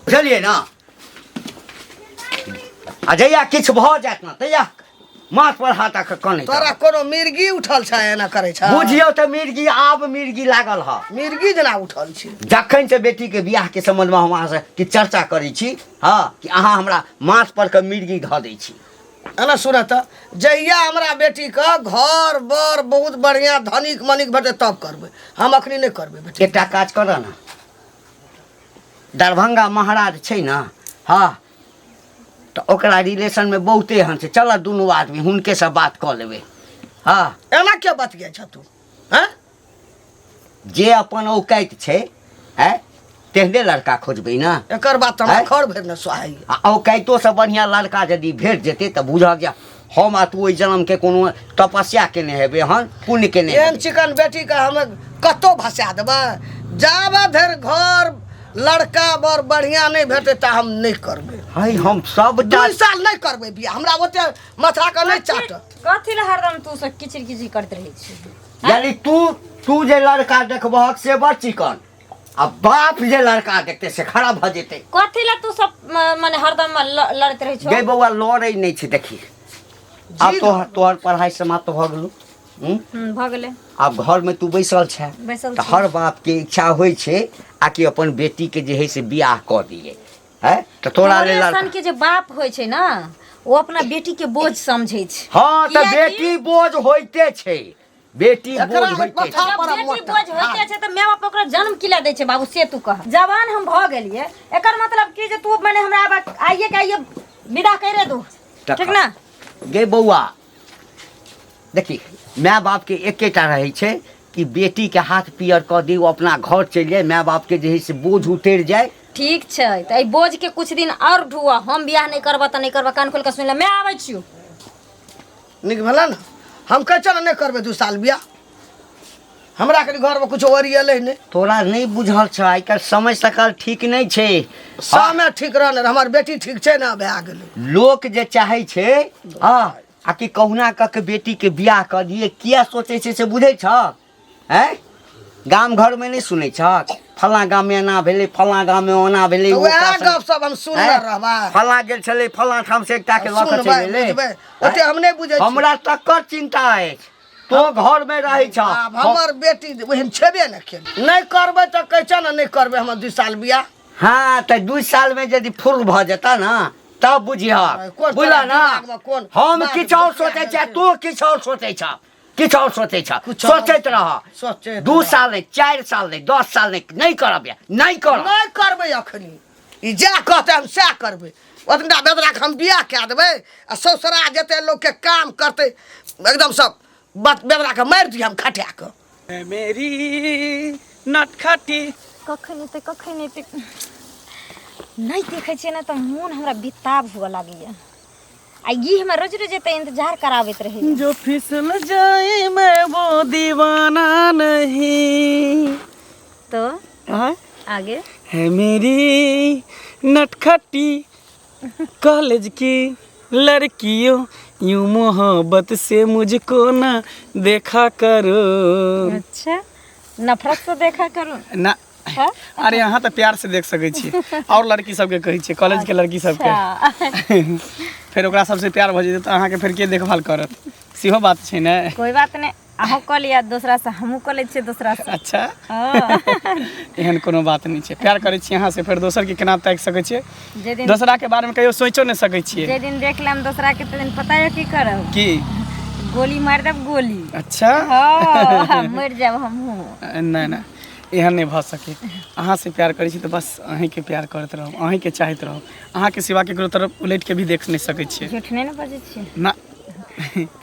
बुझलियै ने आ जहिया किछु भऽ जायत ने तहिया माथ पर हाथ राख कनै तोरा कोनो मिर्गी उठल छै एना करै छ बुझियौ तऽ मिर्गी आब मिर्गी लागल ह मिर्गी जेना उठल छै जखन से बेटीके बियाहके सम्बन्धमे हम अहाँसँ किछु चर्चा करै छी हँ कि अहाँ हमरा माथ पर के मिर्गी धऽ दै छी एना सुन तऽ जहिया हमरा बेटीके घर बर बहुत बढ़िआँ धनिक मनिक भेटतै तब करबै हम अखनी नहि करबै बेटी एकटा काज करऽ ने दरभंगा महाराज छै ने हँ तऽ ओकरा रिलेशनमे बहुते एहन छै चलऽ दुनू आदमी हुनकेसँ बात कऽ लेबै हँ एना किया बतियै छ तू हँ जे अपन औकाति छै आँय तेहने लड़का खोजबै ने एकर बात तऽ हमरा आँय? खर भरि ने सोहाइए आ औकातियोसँ बढ़िआँ लड़का यदि भेट जेतै तऽ बुझऽ जे हम आ तू ओहि जन्मके कोनो तपस्या केने हेबै हन पुण्य केने एहन हेबै। चिकन बेटीके हम कतहु भसा देबै जाबे धरि घर लड़का बड़ बढ़िआँ नहि भेटतै ता हम नहि करबै है हम सबटा 2 साल नहि करबै बियाह। हमरा ओते माथाके नहि चाट। कथी लए हरदम तू सब किचिर किचिर करैत रहै छी? यानी तू तू जे लड़का देखबहक से बड़ चिकन आ बाप जे लड़का देखतै से खराब भऽ जेतै। कथी लए तू सब मने हरदम लड़ैत रहै छौ? गे बौआ, लड़ै नहि छै। देखी, आब तोहर तोहर पढ़ाइ समाप्त भऽ गेलौ, हूँ? भऽ गेलै। आब घरमे तू बैसल छै। बैसल तऽ छी। हर बापके इच्छा होइ छै आ कि अपन बेटीके जे हइ से बियाह कऽ दियै है। तऽ तोरा तोरे लेल सन लड़का के जे बाप होइ छै ने, ओ अपना बेटी के बोझ समझै छै। हँ, तऽ किएकि- बेटी बोझ होइते छै, बेटी एकरा बोझ होइते पथा छै। जब पर बेटी मोटा। बोझ होइते छै तऽ माय बाप ओकरा जन्म किला दै छै बाबू, से तू कह। जवान हम भऽ गेलियै, एकर मतलब की जे तू मने हमरा आब आइए के आइए विदा करे दू। तखन। ठीक ने? गे बौआ, देखी, माय बापके एकेटा रहै छै कि बेटीके हाथ पियर कऽ दी, ओ अपना घर चलि जाय, माय बापके जे हइ से बोझ उतरि जाय। ठीक छै, तऽ एहि बोझ के कुछ दिन और ढुआ। हम बियाह नहि करबऽ तऽ नहि करबऽ। कान खोलि कऽ सुनि ले, मैं आबै छियौ। नीक भेलै ने। हम कहै छियै ने, नहि करबै 2 साल बियाह। हमरा कनि घरमे किछो ओरियलै नहि। तोरा नहि बुझल छ, आइ काल्हि समय सकाल ठीक नहि छै। समय ठीक रहने हमर बेटी ठीक छै ने, भए गेलै। लोक जे चाहै छै हँ आ कि कहुना कऽ के बेटीके बियाह कऽ दियै, किया सोचै छै से बुझै छ? आँय, गाम घरमे नहि सुनै छह, फलाँ गाममे एना भेलै, फलाँ गाममे ओना भेलै? तऽ ओकरा उएह संग- गप सब हम सुनने आँय? रहबै। फलाँ गेल छलै, फलाँ ठाम से एकटा के लऽ कऽ सुनबै, चलि एलै। बुझबै। ओते हम नहि बुझै छी। हमरा तकर चिन्ता अछि, तो घरमे रहै छह। आब हमर बेटी ओहन छेबे ने केल। नहि करबै तऽ कहै छ ने, नहि करबै हमर 2 साल बियाह। हँ, तऽ 2 सालमे यदि फुर्र भऽ जेता ने तब बुझिह। कोन बुझल तोरा ने? दिमागमे कोन हम बात किछु आओर घुसिया सोचै गेल छियै, छै? तू किछु आओर सोचै छह, किछु आओर सोचै छह। किछु आओर सोचैत रह। सोचैत दू रह। साल नहि, 4 साल नहि, 10 साल नहि, नहि करब या नहि करब। नहि करबै। अखनी ई जएह कहतै हम सएह करबै। ओतबा बेदराके हम बियाह कए देबै आ ससुरा जेतै, लोकके काम करतै एकदम सब बेदराके मारि दियै हम खटा कऽ। है मेरी नटखटी। कखन एतै, कखन एतै? नहि देखै छियै ने तऽ मोन हमरा बेताब हुअ लागैए आ ई हमरा रोज रोज एतै इंतजार कराबैत रहैए। जो फिसल जाए मैं वो दीवाना नहीं। तो हाँ? आगे। है मेरी नटखटी कॉलेज की लड़कियों, यूं मोहब्बत से मुझको ना देखा करो। अच्छा, नफरत से देखा करू? ना। हाँ? अरे, अहाँ तऽ प्यार से देख सकै छी और लड़की सबके कहै छियै, कॉलेज के लड़की सबके। फेर ओकरा सबसे प्यार भऽ जेतै तऽ अहाँके फेर के देखभाल करत? सेहो बात छै ने। कोई बात नहि, अहूँ कऽ लिअ दोसरा से, हमहूँ कऽ लै छियै दोसरा से। अच्छा। एहन कोनो बात नहि छै। प्यार करै छी अहाँ से, फेर दोसर के केना ताकि सकै छियै? जे दिन दोसरा के बारे में कहियो सोचो नहि सकै छियै। जे दिन देख लेम दोसरा के, ते दिन पता यऽ की करब? की? गोली मारि देब, गोली। अच्छा। हाँ, मरि जायब हमहूँ। नहि नहि, एहन नहि भऽ सकै। अहाँ से प्यार करै छी तऽ बस अहीँके प्यार करैत रहब, अहीँके चाहैत रहब। अहाँके सिवा केकरो तरफ उलटि के भी देख नहि सकै छियै। झूठ नहि ने बजै छियै? ना।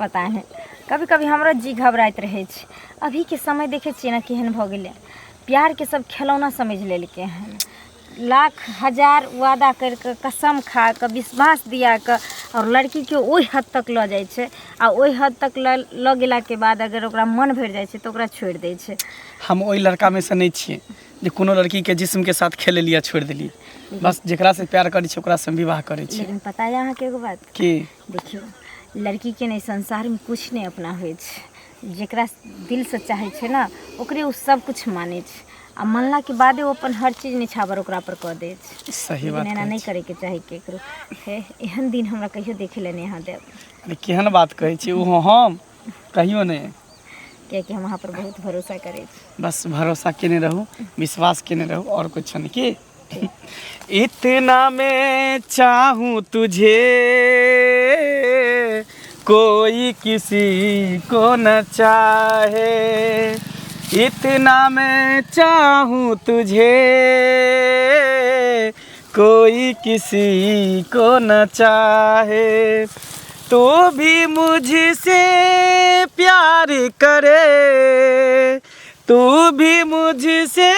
पता है, कभी कभी हमरो जी घबराइत रहै छै। अभीके समय देखै छियै ने केहन भऽ गेलै। प्यारके सब खेलौना समझि लेलकै हन। लाख हजार वादा करि कऽ, कसम खा कऽ, विश्वास दिया कऽ आओर लड़कीके ओहि हद तक लऽ जाइ छै आ ओहि हद तक लऽ लऽ गेलाके बाद अगर ओकरा मन भरि जाइ छै तऽ ओकरा छोड़ि दै छै। हम ओहि लड़कामे से नहि छियै जे कोनो लड़कीके जिस्मके साथ खेले लिअ, छोड़ि देलियै। बस जेकरा से प्यार करै छियै, ओकरासँ हम विवाह करै छियै। लेकिन पता यऽ अहाँके एगो बात? की? देखियौ, लड़कीके ने संसारमे किछु नहि अपना होइ छै। जेकरा दिलसँ चाहै छै ने, ओकरे ओ सब किछु मानै छै। आ मानलाके बादे ओ अपन हर चीज निछावर ओकरा पर कऽ दै छै। सही बात लेकिन एना कहै नहि छी। करैके चाही केकरो। हे एहन दिन हमरा कहियो देखै लए नहि अहाँ देब। अरे केहन बात कहै छी, ओहो हम कहियो नहि, कियाकि हम अहाँ पर बहुत भरोसा करै छी। बस भरोसा केने रहू, विश्वास केने रहू, आओर कुछ नहि। की इतना मैं चाहूँ तुझे, कोई किसी को न चाहे, इतना मैं चाहूँ तुझे, कोई किसी को न चाहे, तू भी मुझसे प्यार करे, तू भी मुझसे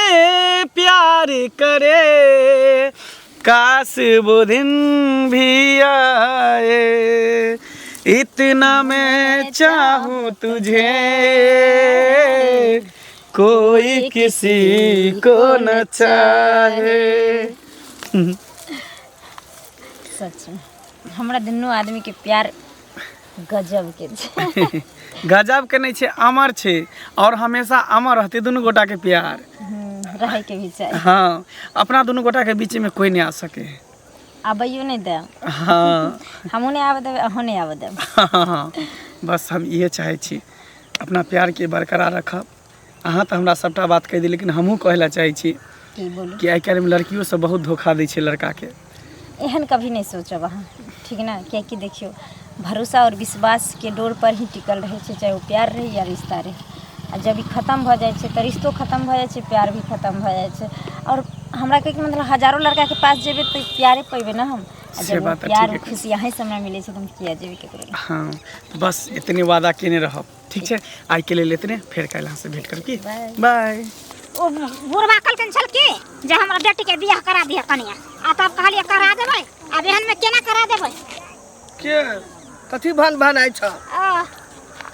प्यार करे, काश वो दिन भी आए, इतना मैं चाहूँ तुझे, कोई किसी को न चाहे। सच में हमरा दुनू आदमी के प्यार गजब के छै। गजब के नहि छै, अमर छै, और हमेशा अमर रहतै दुनू गोटा के प्यार। रहै के भी चाही। हाँ, अपना दुनू गोटा के बीच में कोई नहीं आ सके। आबैयो नहि देब। हाँ, हमहूँ नहि आबऽ देबै, अहूँ नहि आबऽ देब। हाँ, बस हम इहे चाहै छी, अपना प्यार के बरकरार रखब। अहाँ तऽ हमरा सभटा बात कहि देली, लेकिन हमहूँ कहै लए चाहै छी की बोलू कि आइ काल्हिमे लड़कियो सब बहुत धोखा दै छै लड़काके। एहन कभी नहि सोचब अहाँ, ठीक ने? कियाकि देखियौ, भरोसा आओर विश्वासके डोर पर ही टिकल रहै छै, चाहे ओ प्यार रहै या रिश्ता रहै। आ जब ई खतम भऽ जाइ छै तऽ रिश्तो खतम भऽ जाइ छै, प्यार भी खतम भऽ जाइ छै। आओर हमरा कहैके मतलब हजारो लड़काके पास जेबै तऽ प्यारे पेबै ने हम। आ से जब ओ बात तऽ प्यार ठीके ओ खुशी अहीँसँ हमरा मिलै छै तऽ हम किया जेबै केकरो लग? हाँ, बस एतने वादा केने रहब, ठीक छै? आइके लेल एतने, फेर काल्हि अहाँसँ भेंट करब। की बाय। बाय। ओ बुढ़बा कहलखिन छल कि जे हमरा बेटीके बियाह करा दिअ कनिया, आ तब कहलियै करा देबै, आब एहनमे केना करा देबै? के कथी भन भनाइ छ? आ,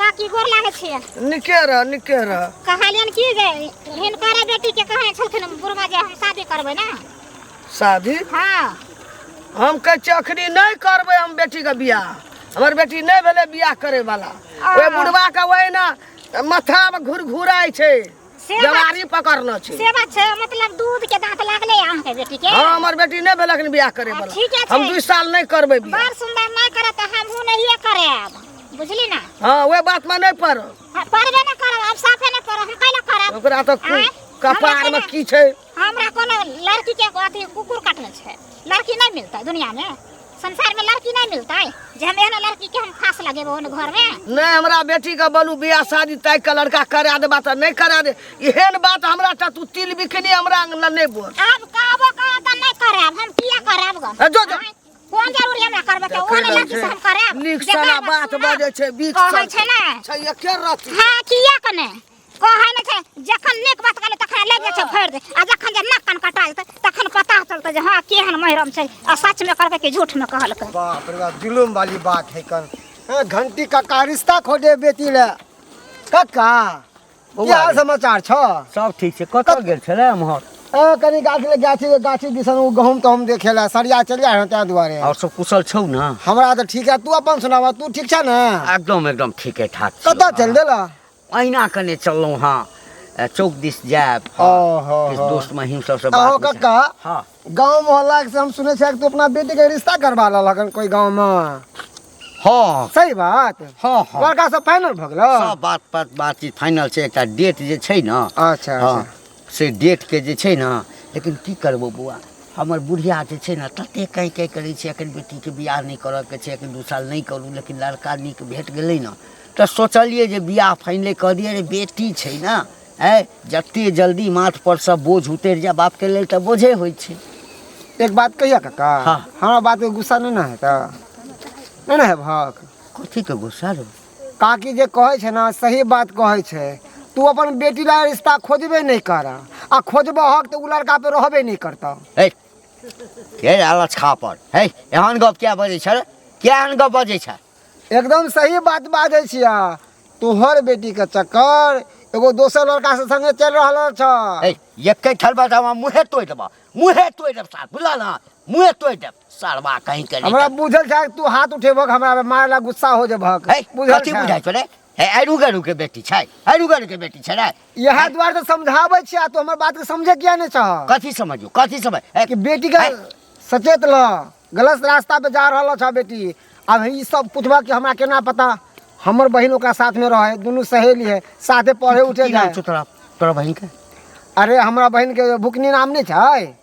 काकी गोर लागै छियै। निके रह, निके रह। कहलियनि कि जे हिनकर बेटीके कहने छलखिन बुढ़बा जे हम शादी करबै ने। शादी? हाँ। हम कहै छियै अखनी नहि करबै हम बेटीके बियाह, हमर बेटी नहि भेलै बियाह करे वाला। ओहि बुढ़बा के ओहिना माथामे घुरघुराइ छै, से बात- जवारी पकड़ने छै। से बात छै, मतलब दूध के दांत लागले अहाँके बेटी के? हाँ, हमर बेटी नहि भेल अखन बियाह करे वाला। ठीके छै। हम 2 साल नहि करबै बियाह। बड़ सुंदर, नहि करत तऽ हमहूँ नहिए करब, बुझली ना? हाँ, ओहि बातमे नहि पड़ब। हाँ, पड़बे नहि करब, आब साफे नहि करब, हम कैला करब? ओकरा तऽ आँय? कपारमे हमरा की छै? हमरा कोनो लड़की के अथी कुकुर काटने छै? लड़की नहीं मिलता दुनिया में, संसार में लड़की नहीं मिलता है जे हम एहन लड़की के हम फांस लगेबो ओन घर में। नहीं, हमरा बेटी के बोलू बियाह शादी ताकि के लड़का करा देबा तऽ नहीं करा दे, एहन बात हमरा टा तू तिल बिकनी हमरा अंगना नहीं बोल। आब कहबो करा तऽ नहीं कराब, हम किया कराब ग? ए, जो, जो। आँय, कोन जरूरी हमरा करबे के? ओहन लड़की से हम कराब? नीक जे सारा घर में बात सुनब, बजै छै, बीच कहै सन छै ने। छै, एके रति। हाँ, किया कने कहै नहि छै, जखन नीक बात कहलै तखन लागि जाइ छै भरि दे, आ जखन जे नाक कान कटा जेतै तखन पता चलतै जे हाँ केहन महिरम छै, आ सच में कहलकै कि झूठ में कहलकै। बाप रे बाप, जुलुम वाली बात है कन। हाँ, घंटी काका रिश्ता खोजे बेटी ले। काका, की हाल समाचार छ? सब ठीक छै। कतऽ गेल छलै एम्हर? ए, कनी गाछ ले गाछी गाछी दिसन ओ गहूम तहूम देखे ला सरिया चलि जाइ हँ ताहि दुआरे। और सब कुशल छौ ने? हमरा तऽ ठीक है, तू अपन सुनावा, तू ठीक छ ने? एकदम एकदम ठीके ठाक छियौ। कतऽ चलि देला? अहिना कने चललहुँ हँ, चौक दिस जायब, ओहो, किछु हो। दोस्त महिम सबसँ अहो बात विचार। कक्का, हाँ, गाँव मोहल्ला से हम सुनै छियै कि तू अपना बेटी के रिश्ता करवा लेलक कोई गाँव में। हाँ। सही बात? हाँ, हाँ। लड़का सब फाइनल भऽ गेलो? सब बात बात बातचीत फाइनल छै, एकटा डेट जे छै ने। अच्छा, हाँ, अच्छा। से डेट के जे छै ने, लेकिन की करबो बौआ, हमर बुढ़िया जे छै ने तते कहीं कहीं करै छै एखन बेटीके बियाह नहि करऽके छै, एखन 2 साल नहि करू, लेकिन लड़का नीक भेट गेलै ने तऽ सोचलियै जे बियाह फाइनले कऽ दियै। रे बेटी छै ने, आँय, जते जल्दी माथ पर सब बोझ उतरि जाय बापके लेल तऽ बोझे होइ छै। एक बात कहिया काका? हाँ। हमरा बात के गुस्सा नहीं ना हेतै? नहीं ना हेबहक? कथी के गुस्सा रे? काकी जे कहै छै ने सही बात कहै छै। तू अपन बेटी ला रिश्ता खोजबे नहीं कर, आ खोजबहक तऽ उ लड़का पे रहबे नहीं करतौ। हे के आलस खा पर, हे एहन गप किया बजै छै रे? किया एहन गप बजै छै? एकदम सही बात बाजै छियै। तोहर बेटी के चक्कर एगो दोसर लड़का से संगे चलि रहल छ। हे एके ठलबा तऽ हमरा मुँहे तोड़ि देबऽ, मुँहे तोड़ि देब सार, बुझल ने, मुँहे तोड़ि देब सारबा कहीं के। हमरा बुझल छै तू हाथ उठेबहक हमरा पे, मारे ला गुस्सा हो जेबहक। हे बुझल कथी छै। बुझाइ छौ रे? हे अरू गरू के बेटी छै, अरू गरू के बेटी छै रे। इएह दुआरे तऽ समझाबै छियै, आ तू हमर बात के समझे किया नहि छह? कथी समझू, कथी समझ? हे, कि बेटी के सचेत ल, गलत रास्ता पे जा रहल छ बेटी। आब ई सब पूछबा कि हमरा केना पता? हमर बहिन ओकरा साथ में रहे, दुनू सहेली है, साथे पढ़े उठे की नाम जाए। छौ तोरा, तोरा बहिन के? अरे हमरा बहिन के भुकनी नाम नहीं छै।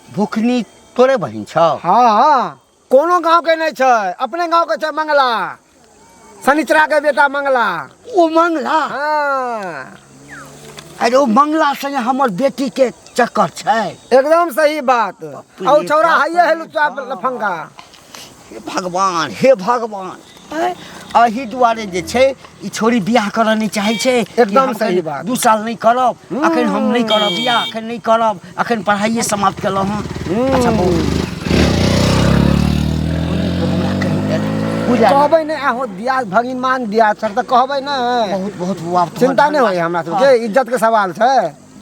भुखनी तोरे बहिन छौ? हाँ, कोनो गांव के नहीं छै, अपने गांव के छै मंगला, शनिचरा के बेटा मंगला। ओ मंगला? हाँ। अरे ओ मंगला संगे हमर बेटी के चक्कर छै। एकदम सही बात। बाप रे और छौड़ा बाप हाइए है रे लुच्चा बाप। लफंगा। हे भगवान, हे भगवान, एहि दुआरे जे छै ई छोरी बियाह करऽ नहि चाहै छै। कि एकदम हम सही एखन बात। 2 साल नहि करब, अखन हम नहि करब बियाह, अखन नहि करब, अखन पढ़ाइए समाप्त केलहुँ हँ। अच्छा बौआ, हमरा कहि देला। बुझल? कहबै नहि, आहो दिया भगिनमान दिया सर तऽ कहबै नहि। बहुत बहुत बुआ, तोहर चिंता नहि होइए हमरा सबके, हाँ। इज्जत के सवाल छै।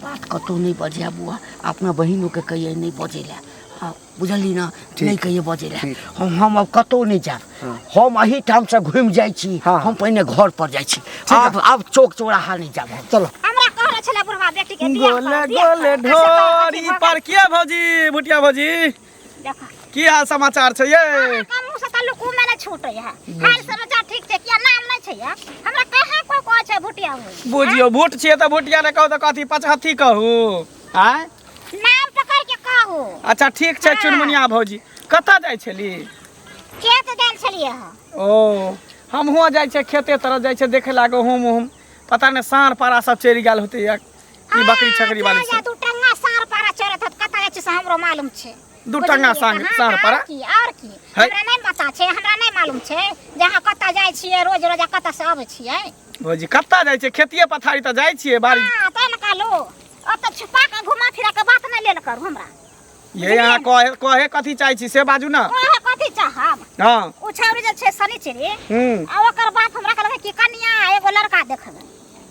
बात कतहु नहि बजिया बुआ, अपना बहिनो के कहिए नहि बजै लए। हाँ, बुझली ना? ठीक। नहि कहिए बजै लए। ठीक। हम अब कतहु नहि जायब, हम एही ठामसँ घुमि जाइ छी। हाँ। हम पहिने घर पर जाइ छी, ठीक है। आब चौक चौराहा नहि जायब हम। चलो। हमरा कहने छलै बुढ़वा बेटी के बियाह कर, गोले बियाह कर। गोले आ से तऽ ढोरी अथी भऽ पर किया भौजी, भुटिया भौजी, गेल। देखो। की हाल समाचार छै ये? अहाँके मुँह से तऽ लुकुमे नहि छूटै है। हाल समाचार ठीक छै, किया नाम नहि छै ये? हमरा कहाँ कोइ कहै छै भुटिया भौजी? बुझियौ भूट छियै तऽ भुटिया नहि कहू तऽ कथी पचहत्थी कहू? आँय नाम पकड़ के कहू। अच्छा ठीक छै। हाँ। चुनमुनिया भौजी कतऽ जाइ छली? खेत गेल छलियै हँ। ओ हमहूँ जाइ छियै खेते तरफ, जाइ छियै देखे ला गहूम उहूम, पता नहि साँढ़ पारा सब चलि गेल होतै या की बकरी छकरी वाली सब। दू टंगा साँढ़ पारा चरैत होत, कतऽ जाइ छै से हमरो मालूम छै। दू टंगा बुझलियै? हाँ, साँढ़ तऽ पारा? आओर की, आओर की? है। हमरा नहि पता छै, हमरा नहि मालूम छै जे अहाँ कतऽ जाइ छियै रोज रोज आ कतऽ से अबै छियै। भौजी कतऽ जाइ छियै? खेतिए पथारी तऽ जाइ छियै बाड़ी। हाँ, तैं ने कहलहुँ, ओतऽ छुपा कऽ घुमा फिरा कऽ बात नहि लेल करू हमरा। ये अहाँ कहे कथी चाहै छी से बाजू ना। कहे कथी चाहब? हाँ। ओ छौरी जे छै शनिचरी, हम्म। आ ओकर बाप हमरा कहलकै कि कनिया एगो लड़का देखबै,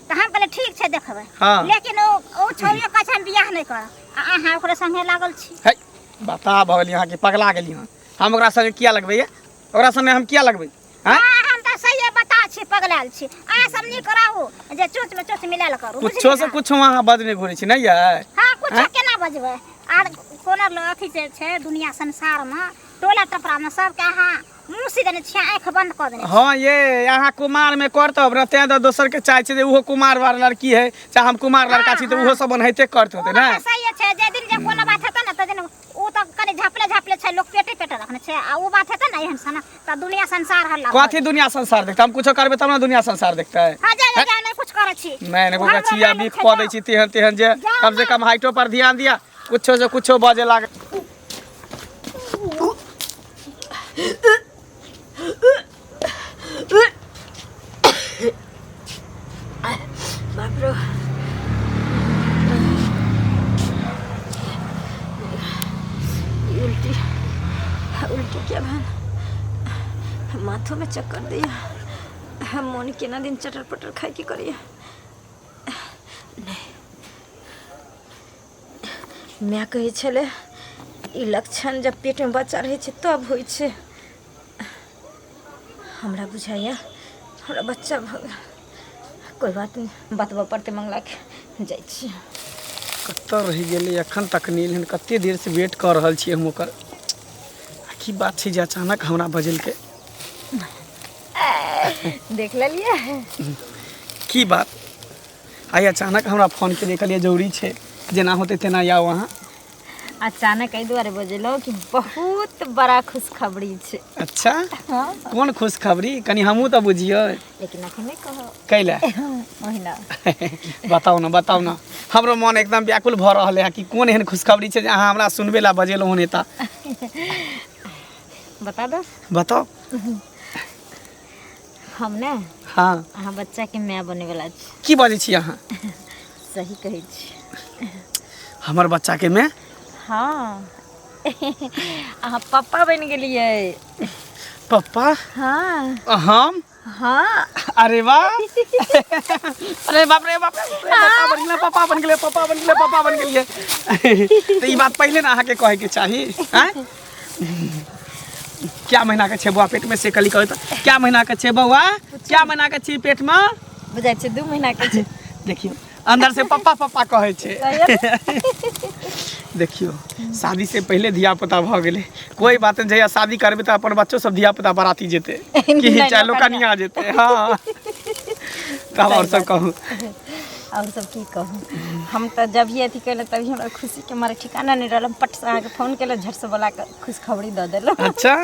तऽ हम कहलियै ठीक छै देखबै। हाँ। लेकिन ओ छौरियो कहै छै हम बियाह नहि करब, आ अहाँ ओकरे संगे लागल छी। है बता भऽ गेली अहाँके, पगला गेली अहाँ। हम ओकरा संगे किया लगबै ये? ओकरा संगे हम किया लगबै? आँय? हाँ, हम तऽ सहिए बता छी, पगलायल छी। अहाँ सब नीक रहू जे चोच में चोच मिलायल करू, कुछो बुझलियै से ने? कुछो अहाँ बजने घुरै छी नहि यै? हाँ, कुछो आँय? केना बजबै? आर कोनो अथी जे छै दुनिया संसार में टोला टपरा में सबके अहाँ मुँह सी देने छियै, आँखि बंद कऽ देने छियै। हाँ ये अहाँ कुमार में करतब ने, तें तऽ दोसर के चाहै छै जे ओहो कुमार वाला लड़की है, चाहे हम कुमार लड़का छी तऽ हाँ, ओहो सब ओनाहिते करत होतै ओ ने? बात सही छै, जे दिन जे कोनो बात हेतै ने तऽ दिन ओ तऽ कनि झापले झापले छै, लोक पेटे पेटे रखने छै, आ ओ बात हेतै ने एहन सन तऽ दुनिया संसार हल्ला भऽ कथी जेतै। दुनिया संसार देखतै? हम कुछो करबै तब ने दुनिया संसार देखतै। हाँ, जा, जा, जा, नहि कुछ करै छी। नहि, नहि, हमरो ओकरा छिया मालूम बीख छै, कऽ दै जाउ। छी तेहन तेहन जे जाउ कम से ने। कम हाइटो पर ध्यान दिया, कुछो से कुछो बजे लागे। बाप रे, उल्टी उल्टी क्या भेल, माथो में चक्कर दिया, मोन केना दिन चटर पटर खाय के करिया। नहीं, माय कहै छलै ई लक्षण जब पेट में बच्चा रहै छै तब होइ छै। हमरा बुझाइया हमरा बच्चा भऽ गेल। कोइ बात नहि, बतबऽ पड़तै मंगलाके, जाइ छी। कतऽ रहि गेलै एखन तक नहि एलै हन? कते देरसँ वेट कऽ रहल छियै हम ओकर। आ की बात छै जे अचानक हमरा बजेलकै? देख लेलियै। की बात आइ अचानक हमरा फोन केलियै? कहलियै जरूरी छै, जेना होतै तेना आउ अहाँ। अचानक एहि दुआरे बजेलहुँ कि बहुत बड़ा खुशखबरी छै। अच्छा। हाँ। कोन खुशखबरी? कनि हमहूँ तऽ बुझियै। लेकिन अखन नहि कहब। कैला? ओहिना। बताउ ने, बताउ ने, हमरो मन एकदम व्याकुल भऽ रहल है कि कोन एहन खुशखबरी छै जे अहाँ हमरा सुनबे ला बजेलहुँ हन एतऽ। बता दो। बताउ। हम ने हाँ अहाँ बच्चा के माय बने वाला छी। की बजै छी अहाँ? सही कहै छी। हमर बच्चा के माय? हाँ, अहाँ पप्पा बनि गेलियै। पप्पा? हाँ। हम? हाँ। अरे वाह, अरे बाप रे बाप रे, पापा बन गेलै, पापा बन गेलै, पापा बन गेलै, पापा बन गेलियै। तऽ ई बात पहिले ने अहाँके कहैके चाही। आँय? क्या महीना के छै बौआ पेट में से कली कहै तऽ क्या महीना के छै बौआ, क्या महीना के छी पेट में? बुझाइ छै 2 महीना के छै। देखियौ अंदर से पप्पा पप्पा कहै छै। देखियौ शादी से पहिले धिया पुता भऽ गेलै, कोई बात नहीं, जहिया शादी करबै तऽ अपन बच्चो सब धिया पुता बराती जेतै कि नहि, चाहे लोकनिया जेतै। हाँ तब और सब कहू। और सब की कहू, हम तऽ जब ही अथी केलहुँ तभी हमरा खुशी के मारे ठिकाना नहीं रहल, हम पट से अहाँके फोन केलहुँ, झट से बोला कऽ खुशखबरी दऽ देलहुँ। अच्छा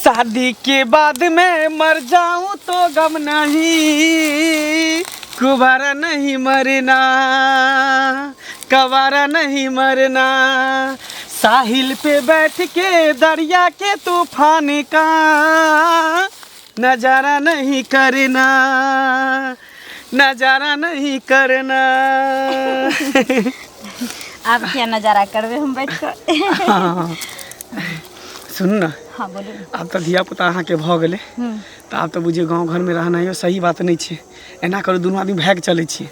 शादी के बाद में मर जाऊं तो गम नहीं, कुबारा नहीं मरना, कबारा नहीं मरना, साहिल पे बैठ के दरिया के तूफान का नजारा नहीं करना, नजारा नहीं करना। आब किया नजारा करबै हम बैठ कऽ? हाँ। सुनू ने। हाँ बोलू। आब तऽ धिया पुता अहाँके भऽ गेलै तऽ आब तऽ बुझियौ गाँव घरमे रहनाइयो सही बात नहि छै। एना करू दुनू आदमी भागि चलै छी।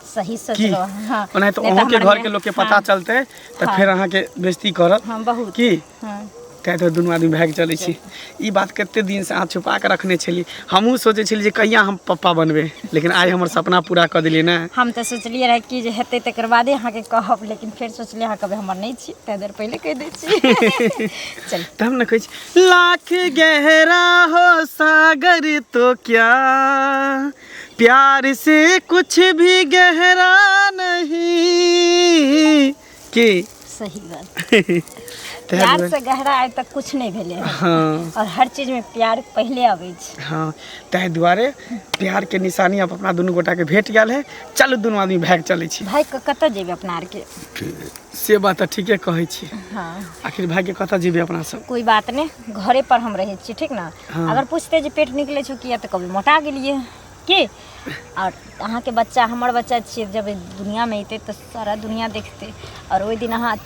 सही की सोचलहुँ। हाँ ओनाहिते नहि तऽ अहूँके हमर घरके लोकके पता हाँ, चलतै तऽ हाँ। फेर अहाँके बेइज्जती करत। हाँ बहुत। की हाँ तैँ तऽ दुनू आदमी भागि चलै छी। ई बात कते दिनसँ अहाँ छुपा कऽ रखने छलियै, हमहूँ सोचै छलियै जे कहिया हम पप्पा बनबै, लेकिन आइ हमर सपना पूरा कऽ देलियै ने। हम तऽ सोचलियै रहए कि जे हेतै तकर बादे अहाँके कहब, लेकिन फेर सोचलियै अहाँ कहबै हमर नहि छी, ताहि दुआरे पहिले कहि दै छी। चल तब ने कहै छी लाख गहरा हो सागर तो क्या, प्यार से कुछ भी गहरा नहीं। की सही बात, तैं प्यार दुआरे- से गहरा आइ तक कुछ नहीं भेलै हन। हाँ और हर चीज में प्यार पहिले अबै छै। हाँ ताहि दुआरे प्यार के निशानी आब अपना दुनू गोटाके भेट गेल है। चलू दुनू आदमी भागि चलै छी। भागि कऽ कतऽ जेबै अपना आरके? से बात तऽ ठीके कहै छी। हाँ आखिर भागि कऽ कतऽ जेबै अपना सब? कोई बात नहीं, घरे पर हम रहै छी, ठीक ने? हाँ। अगर पूछते जे पेट निकलै छौ किया तऽ कहबै मोटा गेलियै की। और अहाँके बच्चा हमर बच्चा छियै, जब दुनियामे अयतै तऽ सारा दुनिया देखतै, और ओहि दिन अहाँ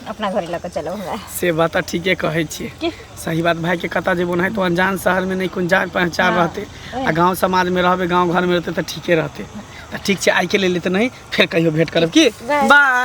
अपना घरे लऽ कऽ चलब हमरा। से बात तऽ ठीके कहै छियै। की? सही बात, भाइके कतऽ जेबै? ओनाहितो अनजान शहरमे नहि कोन जान पहचान हाँ, रहतै, ओएह। आ गाँव समाजमे रहबै, गाँव घरमे रहतै तऽ ठीके रहतै। तऽ ठीक छै, आइके लेल तऽ नहि, फेर कहियो भेंट करब। की बाय। बाय।